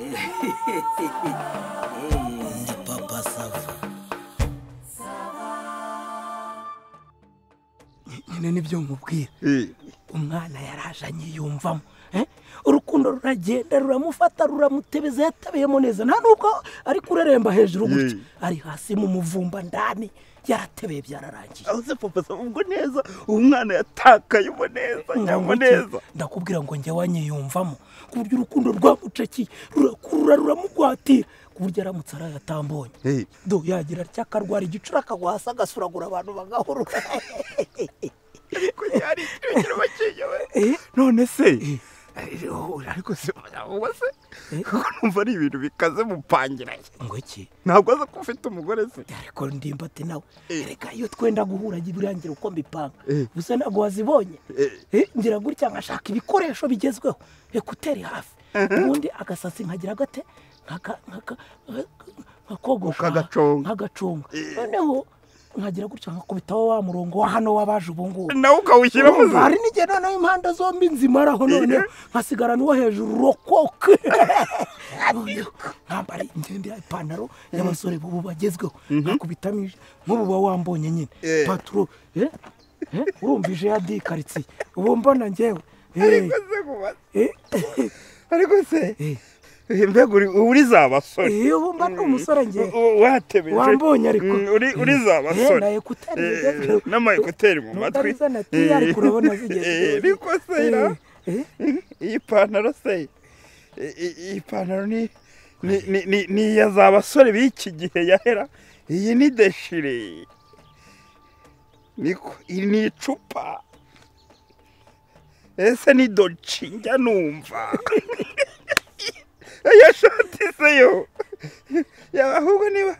Ndi Papa Sava. Nyine nibyo nkubwira. Umwana yaraje anyiyumvamo. Urukundo ruragenda ruramufata ruramutebeza yatabeyemo neza nta nubwo ari kureremba hejuru gutya ari hasi mu muvumba ndani yaratebeye byararangiye. Aho se Papa Sava ubwo neza umwana yatakaye ubo neza nyamwe neza. Ndakubwira ngo njye wanyiyumvamo ku buryo urukundo rwamucakiye rurakurura ruramugwatira ku buryo aramutse arayatambonye do yagira cyakarwara igicura akagwa hasi agasuragura abantu bagahurura. Ariko yari ikintu bakiyobe none se ariko se ubase kuko numva ari ibintu bikaze mupangiranye ngo iki ntabwo aza ko ufite umugore se. Ariko ndimba ati nawe reka iyo twenda guhura giburangira uko mbipanga gusa ntabwo wazibonye ngira gutya nkashaka ibikoresho bigezweho ekuteri hafi ubundi agasatsi nkagira gate nkakogosha nkagaconga noneho nkagira gutya nkakubitaho wa murongo wa hano wabaje ubu ngubu nawe ukawushyiramo se. Hari n'igihe noneho impanda zombi nzimaraho noneho nkasigarana uwo hejuru rokoke nkambara imyenda ipantaro y'abasore bubu bagezweho nkakubitamo nk'ubu uba wambonye nyine paturo urumva ije ya di karitsiye ubu mbona njyewe. Ariko se mbega uri za basore. Ubu mba ndi umusore njye watebeje wambonye ariko uri za basore na ekuteri n'ama ekuteri mu matwi ariko urabona zigeze. Ariko se iyi pantaro se iyi pantaro ni ni ya za basore b'iki gihe yahera. Iyi ni deshire niko iri ni icupa ese ni doci njya numva. Iyo shati se yo ahubwo niba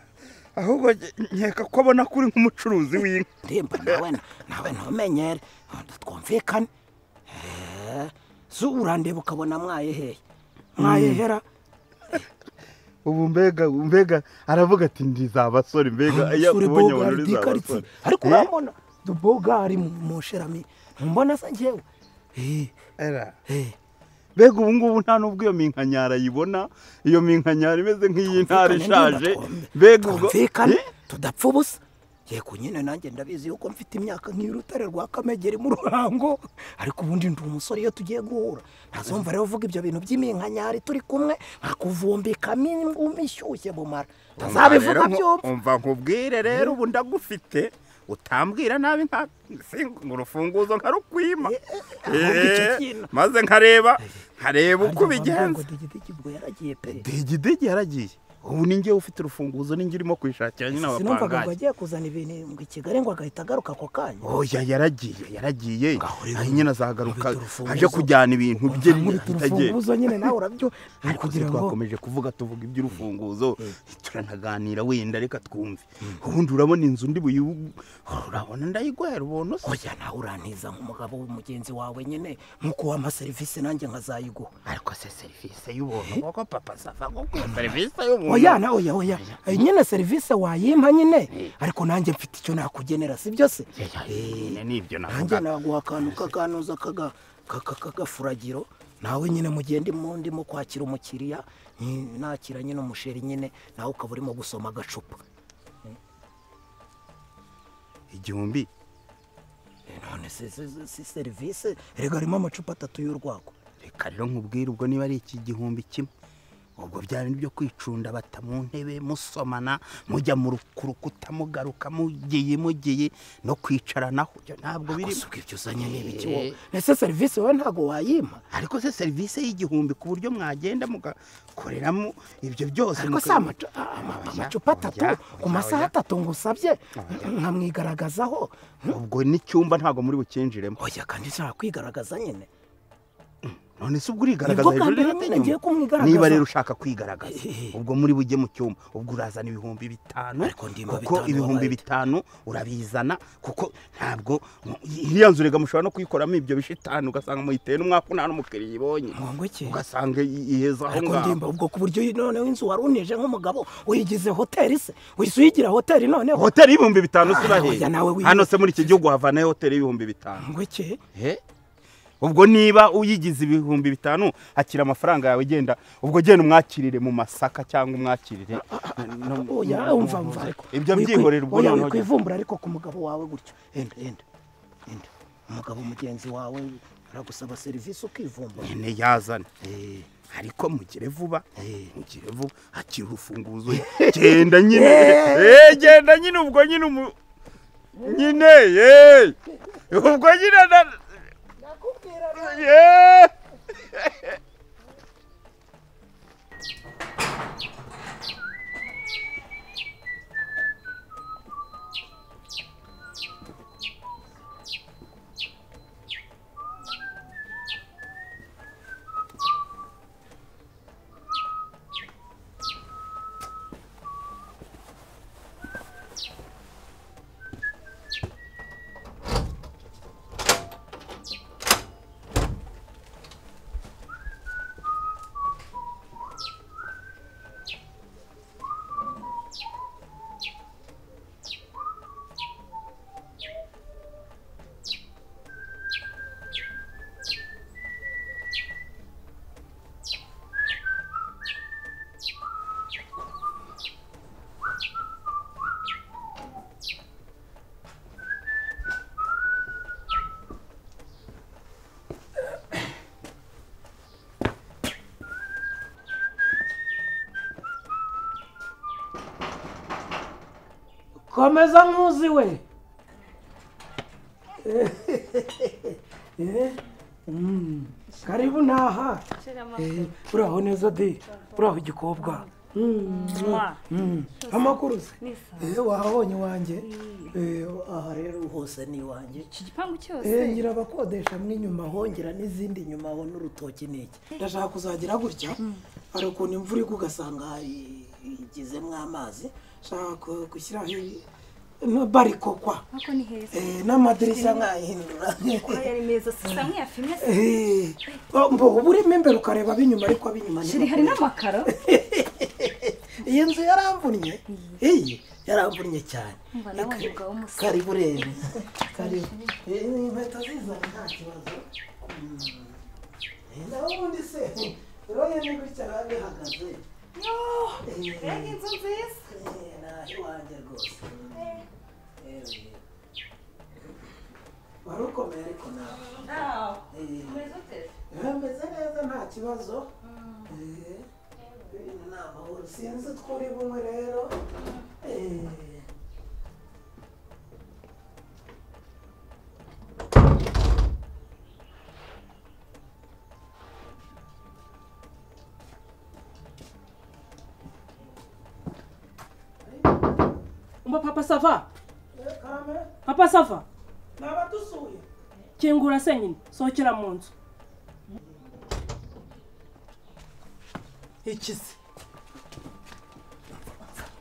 ahubwo nkeka ko abona kuri nk'umucuruzi w'inka. Ndimba nawe ntumenyere twumvikane so urandeba ukabona mwaye hehe mwaye hera. Ubu mbega aravuga ati ndi za basore mbega iyo ubonye abantu uri za basore. Ariko urabona dubogari mu sherami mbona se njyewe era mbega ubu ngubu nta nubwo iyo minkanyara yibona iyo minkanyara imeze nk'iyi ntare ishaje mbega ubwo tudapfa ubusa. Yego nyine nanjye ndabizi yuko mfite imyaka nk'irutare rwa Kamegeri mu Ruhango ariko ubundi ndi umusore iyo tugiye guhura ntazumva rero uvuga ibyo bintu by'iminkanyari turi kumwe nkakuvumbika ingumi ishyushye bumara ntazabivuga byumva. Umva nkubwire rero ubu ndagufite utambwira nabi nka urufunguzo nkarukwima maze nkareba uko bigenza. Digidigi yaragiye ubu ni njye ufite urufunguzo ninjye urimo kwishakira nyine abapangayi. Sinumvaga ngo agiye kuzana ibintu ngo i Kigali ngo agahita agaruka ako kanya. Oya yaragiye nyine azagaruka aje kujyana ibintu bye urufunguzo nyine nawe urabyo. Ariko twakomeje kuvuga tuvuga iby'urufunguzo turanaganira wenda reka twumve ubundi urabona inzu ndi urabona ndayigwera ubuntu se. Oya nawe urantiza nk'umugabo w'umugenzi wawe nyine nkuko wampa serivisi nanjye nkazayiguha. Ariko se serivisi y'ubuntu koko Papa Sava koko serivisi y'ubuntu. Oya na oya nyine serivisi wayimpa nyine ariko nanjye mfite icyo nakugenera si byo se. Nibyo navuga nanjye naguha akantu kakanuza kagafuragiro nawe nyine mugihe ndimo kwakira umukiriya nakira nyine umusheri nyine nawe ukaba urimo gusoma agacupa 1000. None se serivisi rega harimo amacupa 3 y'urwagwa. Reka rero nkubwire ubwo niba ari iki 1000 ubwo bya bintu byo kwicunda bata mu ntebe musomana mujya mu rukuta mugaruka mugiye no kwicaranaho ntabwo biri. Ibyo uzanye n'ibiki wowe ese serivisi wowe ntago wayima. Ariko se serivisi y'1000 ku buryo mwagenda mugakoreramo ibyo byose. Ariko se amacupa 3 ku masaha 3 ngusabye nkamwigaragazaho ubwo n'icyumba ntago muri bukinjiremo. Oya kandi nshaka kwigaragaza nyine. None se ubwo urigaragaza hejuru ngiye kumwigaragaza. Niba rero ushaka kwigaragaza ubwo muri bujye mu cyumba ubwo urazana 5000 kuko 5000 urabizana kuko ntabwo iriya nzu rega mushobora no kuyikoramo ibyo bishitani ugasanga muyiteye n'umwaka nta n'umukiriya ibonye ugasanga iheza aho ngaho. Ndimba ubwo ku buryo noneho inzu waruneje nk'umugabo uyigize hoteli se uhise uyigira hoteli noneho hoteli y'5000 sura he hano se muri iki gihugu havanayo hoteli y'5000 ngo iki Ubwo niba uyigize 5000 akira amafaranga yawe genda, ubwo genda umwakirire mu masaka cyangwa umwakirire. Oya umva ariko ibyo byihorera ubwo noneho kwivumbura ariko ku mugabo wawe gutyo. Enda umugabo mugenzi wawe aragusaba service ukivumbura. Nyine yazana. Ariko mugire vuba, akira urufunguzo. Genda nyine. Genda nyine ubwo nyine nyine ubwo nyine nakubwira. Komeza nkuzi we. Karibu naha. Uraho neza de. Uraho igikobwa. Amakuru se. Wahabonye wanjye. Aha rero hose ni wanjye. Iki gipangu cyose. Ngira abakodesha mwe inyuma hongera n'izindi nyuma ho n'urutoki niki. Ndashaka kuzagira gutya. Hari ukuntu imvura igwa ugasanga igizemwo amazi. Shaka gushyiraho no bariko kwa. Ako ni heza. N'amadirishya nkahindura. Ko yari meza sisa nk'iyafimye se. Mbo uburimo imbere ukareba binyuma ariko abinyuma ni. Hari n'amakaro. Iyi nzu yaramvunnye. Iyi yaramvunnye cyane. Karibu rero. Karibu. Inkweto zizana nta kibazo. Naho ubundi se uroye ni gutya bihagaze. Yo, mbega inzu nziza. Naho iwanjye rwose. Wari ukomeye ariko nawe. Umeze ute? Meze neza nta kibazo. Ibintu ni amahoro. Sinzi utwo uri bunywe rero. Papa sava. Papa sava. Nabadusuye. Kingura se nyine, sohokera mu nzu. Iki se?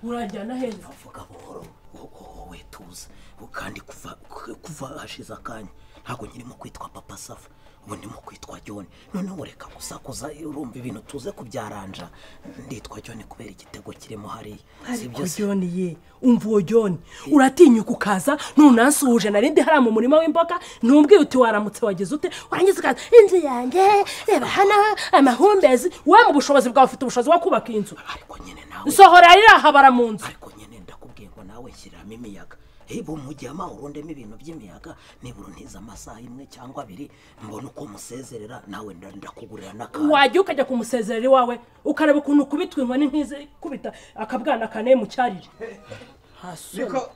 Urajyana heza. Vuga buhoro, wowe tuza. Kandi kuva hashize akanya ntabwo nyirimo kwitwa Papa Sava, ubu ndimo kwitwa John. Noneho reka gusakuza urumva ibintu tuze kubyaranja. Nditwa John kubera igitego kirimo hariya. Sibyo John ye, umva uwo John uratinyuka ukaza nunansuhuje narindi hariya mu murima w'imboga ntumbwiye uti waramutse wagize ute, warangiza ukaza inzu yanjye reba hano amahumbezi. We mu bushobozi bwawe ufite ubushobozi bwo kubaka inzu. Ariko nyine nawe sohora rirahabara mu nzu. Ariko nyine ndakubwiye ngo nawe shyiramo imiyaga. Hebo mugiye amahoro ndemo ibintu by'imiyaga nibura ntiza amasaha imwe cyangwa abiri mbona uko musezerera nawe ndakugurira n'akantu. Wajya ukajya kumusezerera iwawe ukareba ukuntu kubitwa inkoni ntize kubita akabwana kane mu cyarire. Niko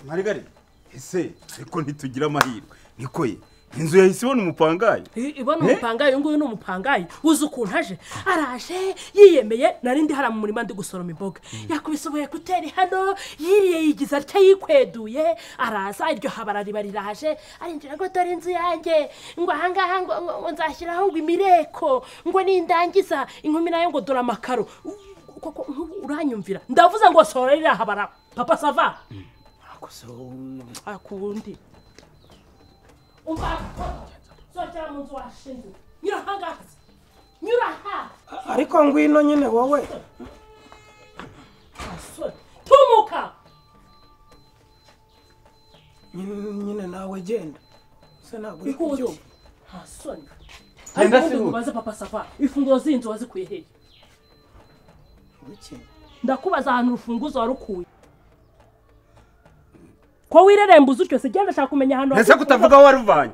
Marigari ese ariko ntitugira amahirwe niko ye inzu yahise ibona umupangayi. Ibona umupangayi, uyu nguyu ni umupangayi uzi ukuntu aje araje yiyemeye. Narindi hara mu murima ndi gusoroma imboga, yakubise ubuye kuteri hano yiriye yigize atya yikweduye araza iryo habara riba riraje arinjira ngo dore inzu yanjye ngo ahangaha ngo nzashyiraho ngo imireko ngo nindangiza inkumi nayo ngo dore amakaro. Koko uranyumvira ndavuze ngo sohora rirahabara. Papa sava akundi umva sohokera mu nzu washinze nyura ahangaha nyura aha. Ariko ngwino nyine wowe tumuka nyine nawe genda se ntabwo uri kubyumva. Nta soni. Ariko ubundi nkubaze Papa Sava, imfunguzo z'inzu wazikuye hehe? Ndakubaza ahantu urufunguzo warukuye. Ko wirerembuza utyo se genda shaka kumenya ahantu. Ese kutavuga waruvanye?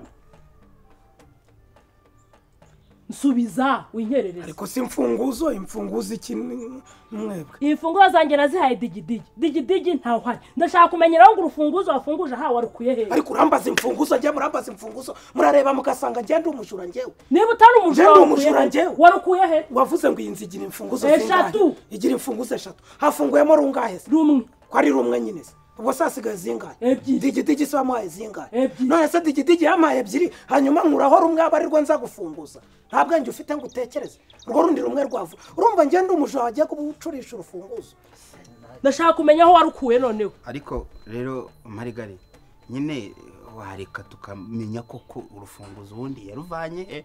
Nsubiza winyerereza. Ariko si imfunguzo, imfunguzo iki mwebwe? Imfunguzo zanjye nazihaye digidigi. Digidigi ntawe uhari. Ndashaka kumenya aho ngo urufunguzo wafunguje aha warukuye hehe? Ariko urambaza imfunguzo, njye murambaza imfunguzo. Murareba mukasanga njye ndi umujura njyewe. Niba utari umujura njyewe warukuye he? Wavuze ngo iyi nzu igira imfunguzo zingahe? Eshatu. Igira imfunguzo eshatu. Hafunguyemo rungahe se? Rumwe. Ko ari rumwe nyine se? Ubwo sasigaye zingahe? Ebyiri. Digidigi se wamuhaye zingahe? None se digidigi yampaye ebyiri, hanyuma nkuraho rumwe aba arirwo nza gufunguza. Nta bwenge ufite ngo utekereze. Urwo rundi rumwe rwavu. Urumva njye ndi umujura wagiye kubucurisha urufunguzo. Ndashaka kumenya aho warukuye noneho. Ariko rero Marigari nyine wareka tukamenya koko urufunguzo ubundi yaruvanye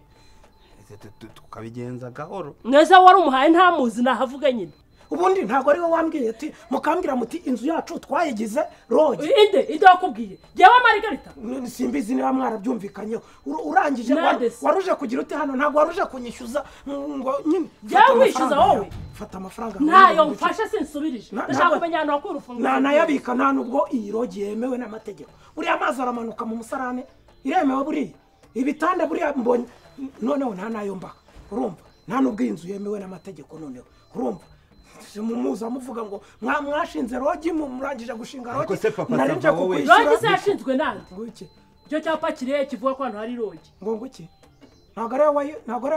tukabigenza gahoro. Neza wari umuhaye ntamuzi nahavuga nyine. Ubundi ntago ari we wambwiye ati mukambwira muti inzu yacu twayigize roge. Inde wakubwiye? Jewe Margarita? Simbizi niba mwarabyumvikanyeho. Urangije waruje kugira ute hano ntago waruje kunyishyuza ngo nyine. Jewe wishyuza wowe? Fata amafaranga. Ntayo mfashe sinsubirije. Ndashaka kumenya ahantu wakura urufunguzo. Nayabika nta nubwo iyi roge yemewe n'amategeko. Buriya amazi aramanuka mu musarane iremewe buriya. Ibitanda buriya mbonye noneho nta nayo mba. Urumva? Nta nubwo iyi nzu yemewe n'amategeko noneho. Urumva? Mumuza muvuga ngo mwashinze rogi murangije gushinga rogi. Narinje kukwishyura. Rogi se yashinzwe nande? Nguki. Icyo cyapa kiriye kivuga ko hano hari rogi. Ngo nguki. Ntago ari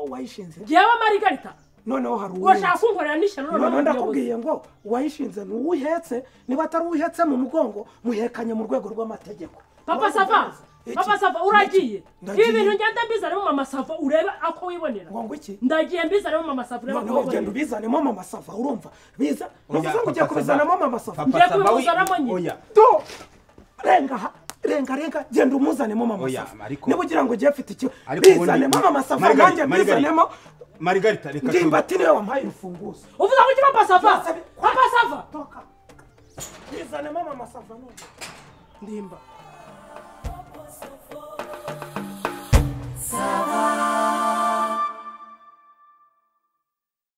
wayishinze. Jewe Margarita. Noneho hari uwo. Urashaka kunkorera n'ishyano noneho ndakubwiye ngo uwayishinze ni uwuhetse, niba atari uwuhetse mu mugongo muhekanye mu rwego rw'amategeko. Papa Sava. Papa Sava uragiye. Ibi bintu ngenda mbizanemo Mama Sava urebe ako wibonera. Ngo nguki? Ndagiye mbizanemo Mama Sava urebe ako wibonera. Ugenda ubizanemo Mama Sava urumva. Biza. Uvuze ngo ugiye kubizanamo Mama Sava. Ngiye kubizanamo nyine. Do. Renga renga genda umuzanemo Mama Sava. Niba ugira ngo ugiye afite icyo bizanemo Mama Sava nanjye mbizanemo. Margarita reka. Ndimbati niwe wampaye urufunguzo. Uvuze ngo iki Papa Sava? Papa Sava. Toka. Bizanemo Mama Sava none. Ndimba.